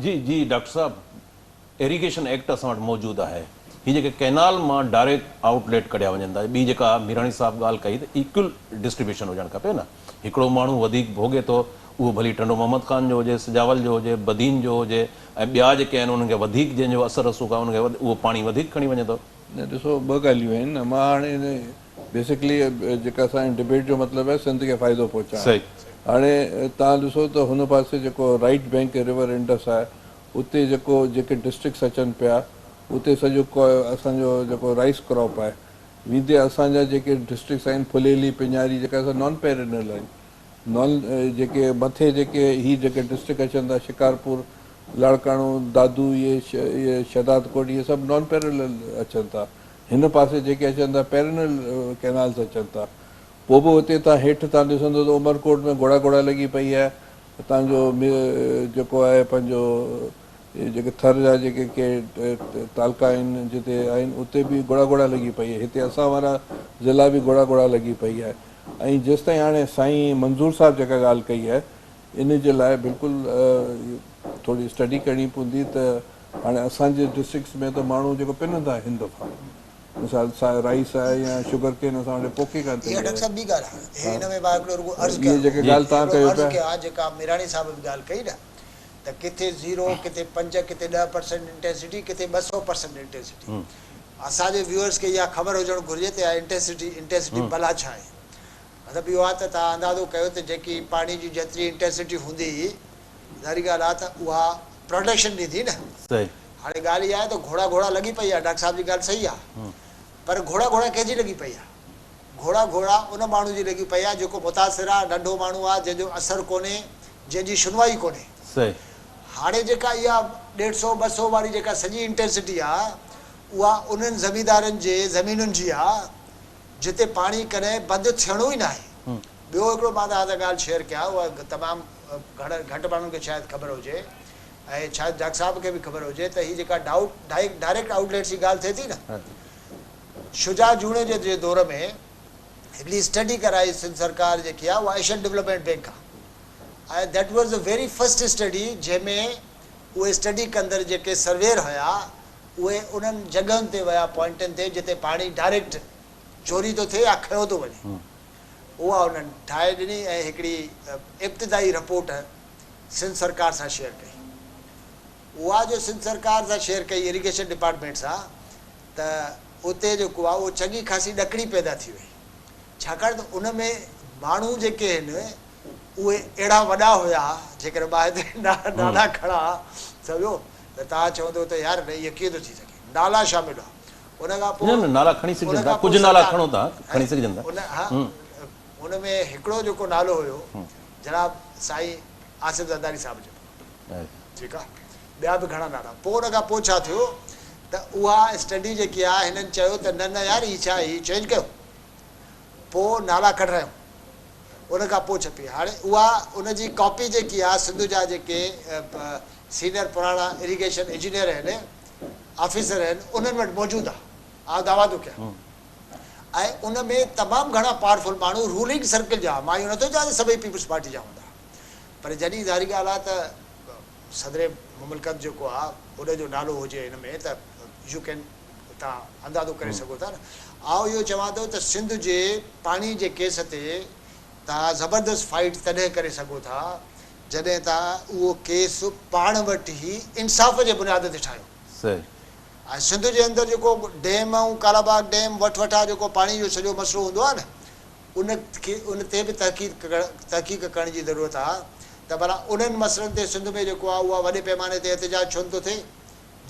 جي جي ڊاڪٽر صاحب ايريگيشن ايڪٽ اسان وٽ موجود آهي هي جيڪي ڪئنال مان ڊائريڪٽ آئوٽ ليٽ ڪڍيا وڃن ٿا ٻي جيڪا ميراڻي صاحب ڳالهه ڪئي ته ايڪول ڊسٽريبيوشن هجڻ کپي نه هڪڙو ماڻهو وڌيڪ ڀوڳي ٿو اهو ڀلي ٽنڊو محمد خان جو هجي سجاول جو هجي بدين جو هجي ۽ ٻيا جيڪي آهن انهن کي وڌيڪ جنهن جو اثر رسوخ آهي انهن کي اهو پاڻي وڌيڪ کڻي وڃي ٿو. نه ڏسو ٻه ڳالهيون آهن نه مان هاڻي ان بيسڪلي جيڪا اسان جي ڊبيٽ جو مطلب آهي سنڌ کي فائدو پهچائڻ هاڻي توهان ڏسو ته هن پاسي جيڪو رائيٽ بينڪ ريور انڊس آهي اتي جيڪو جيڪي ڊسٽرڪٽس اچن پيا اتي سڄو اسان جو جيڪو رائيس ڪراپ آهي ويندي اسان جا جيڪي ڊسٽرڪٽس آهن ڦليلي پڃاري جيڪا اسان نان پيرينل آهن نان جيڪي مٿي جيڪي هي جيڪي ڊسٽرڪٽ اچن ٿا شڪارپور لاڙڪاڻو دادو اهي شهدادڪوٽ اهي سڀ نان پيرينل اچن ٿا هن پاسي جيڪي اچن ٿا پيرينل ڪئنالز اچن ٿا پوء به اتي تان هيٺ تان ڏسندو ته عمرڪوٽ ۾ گهوڙا گهوڙا لڳي پئي آهي تان جو جيڪو آهي پنهنجو جيڪي ٿر جا جيڪي ڪي تعلقا آهن جتي آهن اتي به گهوڙا گهوڙا لڳي پئي آهي هتي اسان وارا ضلعا به گهوڙا گهوڙا لڳي پئي آهي ۽ جيستائين هاڻي سائين منظور صاحب جيڪا ڳالهه ڪئي آهي ان جي لاء بلڪل ٿوري اسٽڊي ڪرڻي پوندي ته هاڻي اسان جي ڊسٽرڪٽس ۾ ته ماڻهو جيڪو پنندا هن دفعا مثال رائيس آهي يا شگر ڪين اسان وٽ پوکي ڪانه ٿي اها ڊاڪٽر آهي. صاحب ٻي ڳالهه آهي هي ان ۾ مان هڪڙو رڳو عرض اهي ڪيان جيڪي ڳالهه توهان هڪڙو ڪيو عرض پيا. ڪيان جيڪا ميراڻي صاحب به ڳالهه ڪئي نه ته ڪٿي زيرو ڪٿي پنج ڪٿي 10% انٽينسٽي ڪٿي 200% انٽينسٽي اسان جي ويوئرس کي اها خبر هجڻ گهرجي ته اها انٽينسٽي انٽينسٽي بلا ڇا آهي مطلب اهو آهي ته توهان اندازو ڪيو ته جيڪي پاڻي جي جيتري انٽينسٽي هوندي ظاهري ڳالهه آهي ته اها پروڊڪشن ڏيندي نه. صحيح. هاڻي ڳالهه اها آهي ته گهوڙا گهوڙا لڳي پئي آهي ڊاڪٽر صاحب جي ڳالهه صحيح آهي پر گهوڙا گهوڙا ڪنهن جي لڳي پئي آهي؟ گهوڙا گهوڙا ان ماڻهو جي لڳي پئي آهي جيڪو متاثر آهي، ننڍو ماڻهو آهي، جنهن جو اثر ڪونهي، جنهن جي شنوائي ڪونهي. صحيح. هاڻي جيڪا اها ڏيڍ سئو ٻه سئو واري جيڪا سڄي انٽينسٽي آهي اها انهن زميندارن جي زمينن جي آهي جتي پاڻي ڪڏهن بند ٿيڻو ئي ناهي. ٻيو هڪڙو مان توهان سان ڳالهه شيئر ڪيان اها تمام گهٽ ماڻهن کي شايد خبر هجي ۽ شايد ڊاڪٽر صاحب کي به خبر هجي ته هي جيڪا ڊائوٽ ڊائريڪٽ آئوٽ ليٽس جي ڳالهه ٿئي ٿي نه شجاع جوڻيجي جي دور ۾ هڪڙي اسٽڊي ڪرائي سنڌ سرڪار جيڪي آهي اها ايشين ڊولپمينٽ بينڪ آهي ۽ that was the very first study جنهن ۾ اهي اسٽڊي ڪندڙ جيڪي سرويئر هيا اهي انهن جڳهن تي ويا پوائنٽن تي جتي پاڻي ڊائريڪٽ چوري ٿو ٿئي يا کنيو ٿو وڃي اها انهن ٺاهي ڏني ۽ هڪڙي ابتدائي رپورٽ سنڌ سرڪار سان شيئر ڪئي. اها جو سنڌ سرڪار سان شيئر ڪئي اريگيشن ڊپارٽمينٽ سان ته اتي جيڪو آهي اهو چڱي خاصي ڏڪڻي پيدا ٿي وئي ڇاڪاڻ ته ان ۾ ماڻهو جيڪي آهن اهي اهڙا وڏا هيا جيڪڏهن مان هتي نالا کڻان سمجهو ته توهان چوندو ته يار نه اهو ڪيئن ٿو ٿي سگهي نالا شامل هئا ان کان پوء نه نه نالا کڻي ان سگهجن ٿا کان پوء ڪجهه نالا سرڪار کڻو ٿا کڻي سگهجن ٿا ان ها ان ۾ هڪڙو جيڪو نالو هيو جناب سائين آصف زرداري صاحب جو ٺيڪ آ ٻيا به گهڻا نالا پوء ان کان پوء ڇا ٿيو ته اها اسٽڊي جيڪي آ هنن چيو ته نه نه يار هي ڇا هي چينج ڪيو پوء نالا ڪڍرايون ان کان پوء ڇپي هاڻي اها ان جي ڪاپي جيڪي آ سنڌ جا جيڪي سينئر پراڻا اريگيشن انجنيئر آهن آفيسر آهن انهن وٽ موجود آ آء دعويٰ ٿو ڪيان ۽ ان ۾ تمام گهڻا پاورفل ماڻهو رولنگ سرڪل جا مان اهو نٿو چوان ته سڀئي پيپلز پارٽي جا هوندا پر جڏهن ظاهري ڳالهه آ ته صدر مملڪت جيڪو آ ان جو نالو هجي ان ۾ ته يو ڪين توهان اندازو ڪري سگهو ٿا نه آء اهو چوان ٿو ته سنڌ جي پاڻي جي ڪيس تي توهان زبردست فائيٽ تڏهن ڪري سگهو ٿا جڏهن توهان اهو ڪيس پاڻ وٽ ئي انصاف جي بنياد تي ٺاهيو. صحيح. ۽ سنڌ جي اندر جيڪو ڊيم ۽ ڪالاباغ ڊيم وٺ وٺان جيڪو پاڻي جو سڄو مسئلو هوندو آهي نه ان کي ان تي به تحقيق تحقيق ڪرڻ جي ضرورت آهي ته ڀلا انهن مسئلن تي سنڌ ۾ جيڪو آهي اها وڏي پيماني تي احتجاج ڇو نٿو ٿئي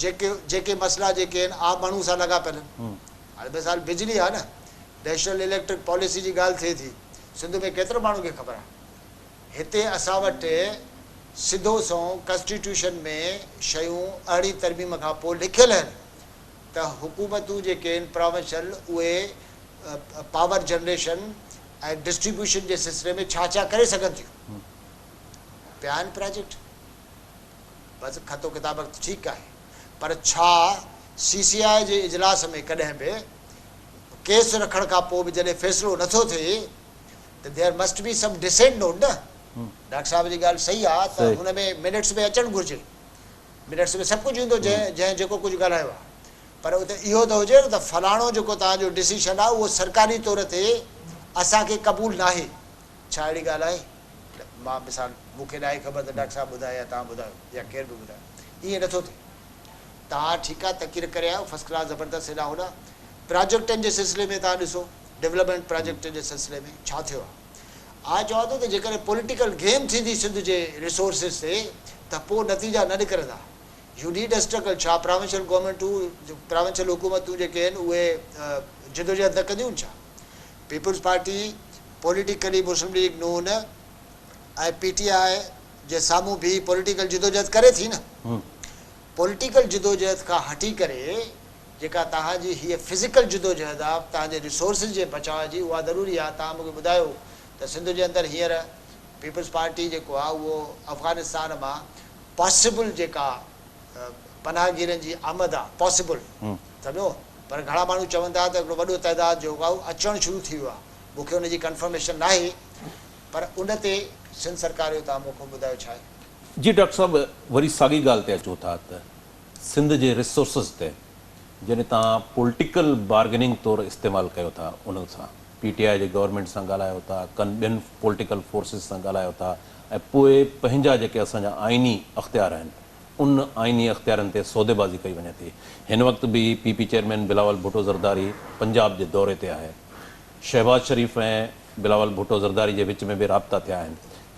جيڪي جيڪي مسئلا جيڪي آهن عام ماڻهو سان لڳا پيل آهن هاڻي مثال بجلي آهي نه نيشنل اليڪٽرڪ پاليسي جي ڳالهه ٿئي ٿي سنڌ ۾ ڪيترو ماڻهو کي خبر آهي هتي اسان وٽ سڌو سنئون ڪنسٽيٽيوشن ۾ شيون ارڙهين ترميم کان پوء لکيل آهن ته حڪومتون جيڪي آهن پراونشل اهي پاور جنريشن ۽ ڊسٽريبيوشن جي سلسلي ۾ ڇا ڇا ڪري سگهن ٿيون. پيا آهن پراجيڪٽ بس خط و ڪتابت ٺيڪ آهي پر ڇا سي سي آء جي اجلاس ۾ ڪڏهن به ڪيس رکڻ کان پوء به جڏهن فيصلو نٿو ٿئي ته there must be some dissent note نه ڊاڪٽر صاحب جي ڳالهه صحيح آ ته ان ۾ منٽس ۾ اچڻ گهرجي منٽس ۾ سڀ ڪجهه ايندو جنهن جنهن جيڪو ڪجهه ڳالهايو آ پر اتي اهو ته هجي نه ته فلاڻو جيڪو توهان جو ڊسيشن آ اهو سرڪاري طور تي اسان کي قبول ناهي ڇا اهڙي ڳالهه آهي مان مثال مون کي ناهي خبر ته ڊاڪٽر صاحب ٻڌائي يا توهان ٻڌايو يا ڪير به ٻڌايو ائين نٿو ٿئي توهان ٺيڪ آ تقرير ڪري آيو فرسٽ ڪلاس زبردست هيڏانهن هوڏانهن پراجيڪٽن جي سلسلي ۾ توهان ڏسو ڊولپمينٽ پراجيڪٽن جي سلسلي ۾ ڇا ٿيو آهي؟ آء چوان ٿو ته جيڪڏهن پوليٽيڪل گيم ٿيندي سنڌ جي ريسورسز تي ته پوء نتيجا نه نڪرندا. يو نيڊ اي اسٽرگل ڇا پراونشل گورنمينٽون پراونشل حڪومتون جيڪي آهن اهي جدوجهد نه ڪنديون ڇا؟ پيپلز پارٽي پوليٽيڪلي مسلم ليگ نون ۽ پي ٽي آء جي سامهون بيهي پوليٽيڪل جدوجهد ڪري ٿي نه؟ پوليٽيڪل جدوجهد کان هٽي ڪري جيڪا توهان جي هيء فزيڪل جدوجهد آ، توهان جي ريسورسز جي بچاء جي، اها ضروري آ. توهان مون کي ٻڌايو ته سنڌ جي اندر هينئر پيپلز پارٽي جيڪو آ اهو افغانستان مان پاسيبل جيڪا پناهگيرن جي آمد آ، پاسيبل سمجهو، پر گهڻا ماڻهو چون ٿا ته هڪڙو وڏو تعداد جيڪو آ اهو اچڻ شروع ٿي ويو آ، مون کي ان جي ڪنفرميشن ناهي، پر ان تي سنڌ سرڪار جو توهان موقف ٻڌايو ڇا آهي؟ جي ڊاڪٽر صاحب وري ساڳي ڳالهه تي اچون ٿا ته سنڌ جي ريسورسز تي جڏهن توهان پوليٽيڪل بارگيننگ طور استعمال ڪيو ٿا انهن سان پي ٽي آء جي گورنمينٽ سان ڳالهايو ٿا ڪن ٻين پوليٽيڪل فورسز سان ڳالهايو ٿا ۽ پوء پنهنجا جيڪي اسان جا آئيني اختيار آهن ان آئيني اختيارن تي سوديبازي ڪئي وڃي ٿي هن وقت به P P chairman Bilawal Bhutto Zardari Punjab جي دوري تي آهي شهباز شريف ۽ بلاول ڀٽو زرداري جي وچ ۾ به رابطا ٿيا آهن،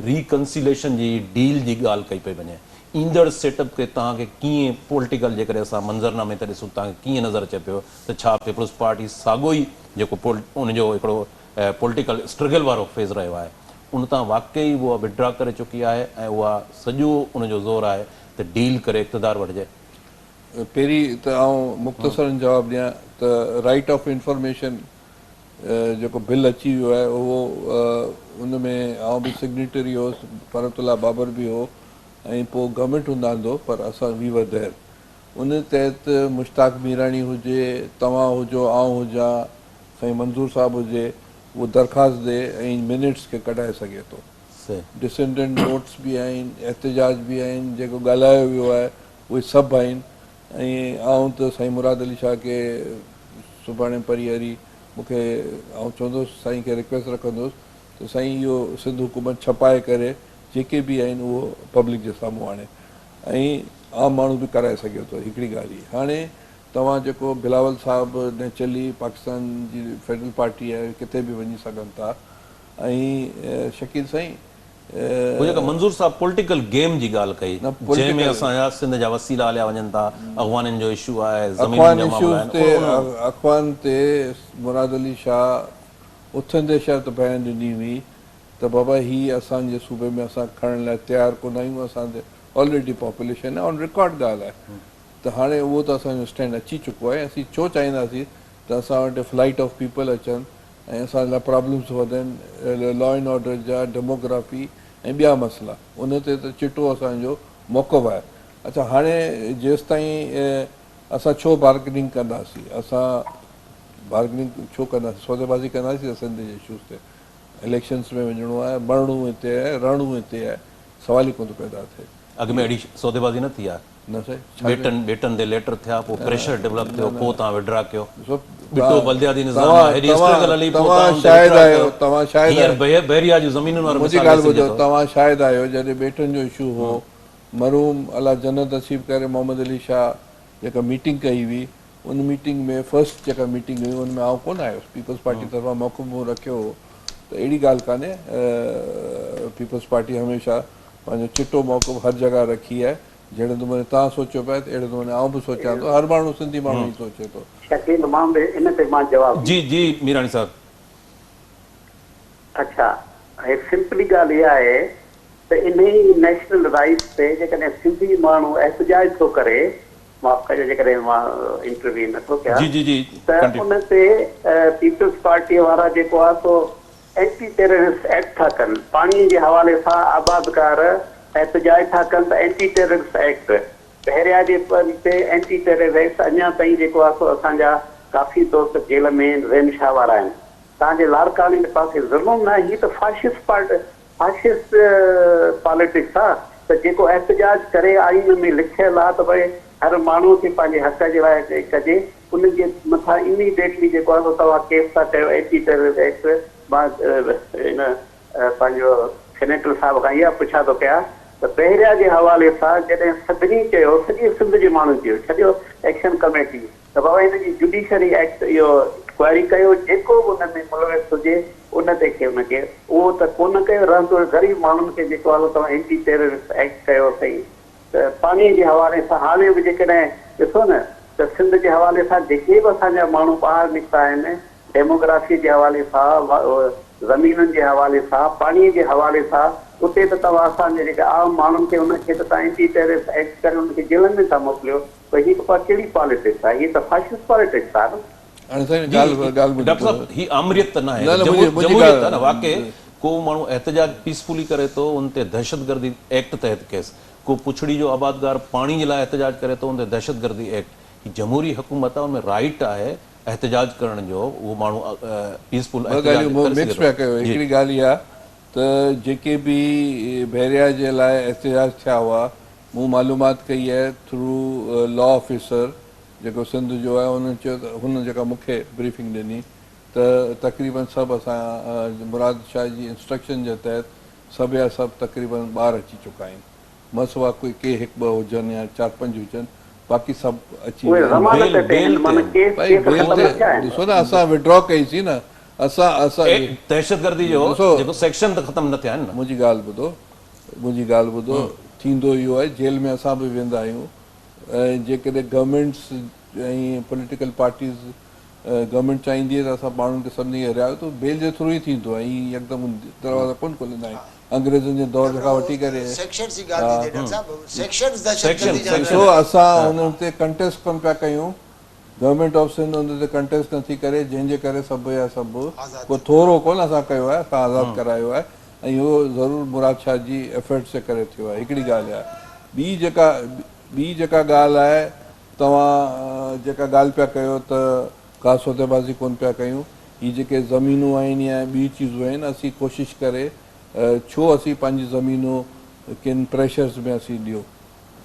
ري ڪنسيليشن جي ڊيل جي ڳالهه ڪئي پئي وڃي، ايندڙ سيٽ اپ کي توهان کي ڪيئن پوليٽيڪل جيڪڏهن اسان منظرنامي تي ڏسون توهان کي ڪيئن نظر اچي پيو ته ڇا پيپلز پارٽي ساڳو ئي جيڪو ان جو هڪڙو پوليٽيڪل اسٽرگل وارو فيز رهيو آهي ان تان واقعي اها وڊرا ڪري چڪي آهي ۽ اها سڄو ان جو زور آهي ته ڊيل ڪري اقتدار وٺجي. پهرين ته آئون مختصراً جواب ڏيان ته رائيٽ آف انفارميشن جيڪو بل اچي ويو آهي اهو ان ۾ آئون به سگنيٽري هوس، فرحت الله بابر به هو ۽ پوء گورنمينٽ هوند آندو پر اسان وي ور دير. ان تحت مشتاق ميراڻي هجي، توهان هجو، آئون هجان، سائين منظور صاحب هجي اهو درخواست ڏي ۽ منٽس کي ڪڍائي سگهي ٿو. ڊسينڊنٽ نوٽس به آهن، احتجاج به آهن، جيڪو ڳالهايو ويو آهي اهي سڀ آهن ۽ آئون ته سائين مراد علي شاهه کي سڀاڻي پري هري مون کي آئون چوندس سائين کي رڪويسٽ رکندس ته سائين اهو سنڌ حڪومت ڇپائي ڪري جيڪي به آهن اهو پبلڪ جي سامهون آڻي ۽ عام ماڻهو به ڪرائي سگهي ٿو هڪڙي ڳالهه هي هاڻي توهان جيڪو بلاول صاحب نيچرلي پاڪستان جي فيڊرل پارٽي آهي ڪٿي به وڃي سگهن ٿا ۽ شڪيل سائين هو جيڪا منظور صاحب پوليٽيڪل گيم جي ڳالهه ڪئي جنهن ۾ اسان جا سنڌ جا وسيلا هليا وڃن ٿا، اغوانين جو اشو آهي، زمينن جا معاملا آهن اهو ان. اخوان تي مراد علي شاهه اٿندي شرط بيان ڏني هئي ته بابا هي اسان جي صوبي ۾ اسان کڻڻ لاء تيار ڪونه آهيون اسان تي آلريڊي پاپوليشن آهي آن رڪارڊ ڳالهه آهي ته هاڻي اهو ته اسان جو اسٽينڊ اچي چڪو آهي اسين ڇو چاهينداسين ته اسان وٽ فلائيٽ آف پيپل اچن ۽ اسان لاء پرابلمس وڌن، لا اينڊ آرڊر جا، ڊيموگرافي ۽ ٻيا مسئلا، ان تي ته چٽو اسان جو موقف آهي. اڇا هاڻي جيستائين اسان ڇو بارگننگ ڪنداسين، اسان بارگننگ ڇو ڪنداسين، سوديبازي ڪنداسين ته سنڌ جي اشوز تي اليڪشنس ۾ وڃڻو آهي، مرڻو هتي آهي، رهڻو هتي آهي، سوال ئي ڪونه ٿو پيدا ٿئي. اڳ ۾ اهڙي سوديبازي نه ٿي آهي. نه سائين ڇا ٻيٽن ٻيٽن تي ليٽر ٿيا پوء پريشر ڊولپ ٿيو پوء توهان وڊرا ڪيو ٻٽو بلدياتي نظام آ هيڏي اسٽرگل هلي پوء توهان ان تي شاهد آهيو توهان شاهد هينئر بحريا جون زمينن وارو منهنجي مثال ڳالهه ڏئي سگهجي ٻڌو ٿو. توهان شاهد آهيو جڏهن ٻيٽن جو اشو هو مرحوم الله جنت نصيب ڪري محمد علي شاهه جيڪا ميٽنگ ڪئي هئي ان ميٽنگ ۾ فرسٽ جيڪا ميٽنگ هئي ان ۾ آئون ڪونه آيس پيپلز پارٽي طرفان موقف مون رکيو هو ته اهڙي ڳالهه ڪانهي پيپلز پارٽي هميشه پنهنجو چٽو موقف هر جڳهه رکي آهي جهڙي نموني توهان سوچيو پيا ته اهڙي نموني آئون به سوچيان ٿو، هر ماڻهو سنڌي ماڻهو ائين سوچي ٿو. شڪيل مان به ان تي مان جواب جي جي ميراڻي صاحب. اڇا هي سمپلي ڳالهه اها آهي ته انهي نيشنل رائيٽس تي جيڪڏهن سنڌي ماڻهو احتجاج ٿو ڪري، معاف ڪجو جيڪڏهن مان انٽروين نه ٿو ڪيان، جي جي جي ته ڪنٽينيو. ان تي پيپلز پارٽي وارا جيڪو آهي سو اينٽي ٽيررسٽ ايڪٽ ٿا ڪن، پاڻي جي حوالي سان آبادگار احتجاج ٿا ڪن ته اينٽي ٽيررسٽ ايڪٽ، بحريا جي تي اينٽي ٽيررسٽ ايڪٽ اڃا تائين جيڪو آهي سو اسان جا ڪافي دوست جيل ۾ زين شاهه وارا آهن، توهان جي لاڙڪاڻي جي پاسي ظلم نه هي ته فاشسٽ پارٽ فاشسٽ پاليٽڪس آ ته جيڪو احتجاج ڪري آئين ۾ لکيل آ ته ڀئي هر ماڻهو کي پنهنجي حق جي لاء ڪجي ان جي مٿان اميڊيٽلي جيڪو آهي سو توهان ڪيس ٿا ڪيو اينٽي ٽيررسٽ ايڪٽ مان ان پنهنجو سينيٽر صاحب کان اها پڇا ٿو ڪيان ته بحريا جي حوالي سان جڏهن سڀني چيو سڄي سنڌ جي ماڻهن چيو ڇڏيو ايڪشن ڪميٽي ته بابا هن جي جڊيشري ايڪٽ اهو انڪوائري ڪيو جيڪو به ان ۾ ملوث هجي ان تي کي ان کي اهو ته ڪونه ڪيو رهندو غريب ماڻهن کي جيڪو آهي سو توهان اينٽي ٽيررسٽ ايڪٽ ڪيو سهي ته پاڻي جي حوالي سان هاڻي به جيڪڏهن ڏسو نه ته سنڌ جي حوالي سان جيڪي به اسان جا ماڻهو ٻاهر نڪتا آهن ڊيموگرافي جي حوالي سان زمينن جي حوالي سان پاڻي جي حوالي سان اتي ته توهان اسان جي جيڪي عام ماڻهن کي ان کي ته توهان اينٽي ٽيررسٽ ايڪٽ ڪري انهن کي جيلن ۾ ٿا موڪليو ته هي ته ڪهڙي پاليٽڪس آهي هي ته فاشسٽ پاليٽڪس آهي نه. هاڻي سائين ڳالهه ڳالهه منهنجي ڊاڪٽر صاحب هي آمريت ته ناهي جمهوريت آهي نه واقعي ڪو ماڻهو احتجاج پيسفولي ڪري ٿو ان تي دهشتگردي ايڪٽ تحت ڪيس ڪو پڇڙي جو آبادگار پاڻي جي لاء احتجاج ڪري ٿو ان تي دهشتگردي ايڪٽ هي جمهوري حڪومت آهي ان ۾ رائيٽ آهي احتجاج ڪرڻ جو اهو ماڻهو پيسفول ٻه احتجاج ڳالهيون ڪري مڪس سگهي پيا ٿو ڪيو جي. هڪڙي ڳالهه اها ته جيڪي به بحريا جي لاء احتجاج ٿيا هئا مون معلومات ڪئي آهي ٿرو لا آفيسر جيڪو سنڌ جو آهي انهن چيو ته هن جيڪا مون کي بريفنگ ڏني ته تقريبن سڀ اسان مراد شاهه جي انسٽرڪشن جي تحت سڀ يا سڀ تقريبن ٻاهر اچي چڪا آهن مسوا ڪوئي ڪي هڪ ٻه هجن يا چار پنج هجن باقي سڀ اچي اهي ويا آهن. ضمانت بيل تي آهن بيل تي معنيٰ آهن. ڪيس ڀائي ڪيس بيل ختم تي نه ٿيا آهن. ڏسو نه اسان وڊرا ڪئي سين نه اسان اسان دهشتگردي جو ڏسو جيڪو سيڪشن ته ختم نه ٿيا آهن نه. منهنجي ڳالهه ٻڌو منهنجي ڳالهه ٻڌو ٿيندو اهو آهي جيل ۾ اسان به ويندا آهيون ۽ جيڪڏهن گورنمينٽس ۽ پوليٽيڪل پارٽيز گورنمينٽ چاهيندي آهي ته اسان ماڻهن کي سڀني کي رهايو ته بيل جي ٿرو ئي ٿيندو آهي ائين يڪدم دروازا ڪونه کوليندا آهن انگريزن جي دور کان وٺي ڪري سيڪشنز جي ڳالهه ٿي ٿئي ڊاڪٽر صاحب سيڪشنز سيڪشن دهشتگردي جا ڏسو اسان انهن تي ڪنٽيسٽ ڪونه پيا ڪيون گورنمينٽ آف سنڌ ان تي ڪنٽيسٽ نٿي ڪري جنهن جي ڪري سڀ يا سڀ ڪو ٿورو ڪونه اسان ڪيو آهي اسان آزاد ڪرايو آهي ۽ اهو ضرور مراد شاهه جي ايفرٽس جي ڪري ٿيو آهي هڪڙي ڳالهه اها ٻي جيڪا ٻي جيڪا ڳالهه آهي توهان جيڪا ڳالهه پيا ڪيو ته ڪا سوديبازي ڪونه پيا ڪيون هي جيڪي زمينون آهن يا ٻيون چيزون آهن اسين ڪوشش ڪري ڇو اسين پنهنجي زمينون ڪن پريشرز ۾ اسين ڏيون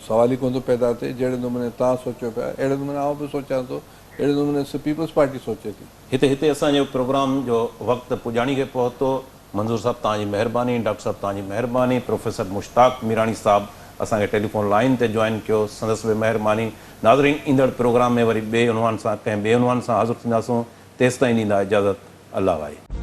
سوال ئي ڪونه ٿو پيدا ٿئي جهڙي نموني توهان سوچيو پيا اهڙي نموني آئون به سوچيان ٿو اهڙي نموني پيپلز پارٽي سوچي ٿي. هتي هتي اسان جي پروگرام جو وقت پڄاڻي کي پهتو. منظور صاحب توهان جي مهرباني، ڊاڪٽر صاحب توهان جي مهرباني، پروفيسر مشتاق ميراڻي صاحب اسان کي ٽيليفون لائين تي جوائن ڪيو سندس به مهرباني. ناظرين ايندڙ پروگرام ۾ وري ٻئي عنوان سان ڪنهن ٻئي عنوان سان حاضر ٿينداسون تيستائين ڏيندا اجازت الله واهي.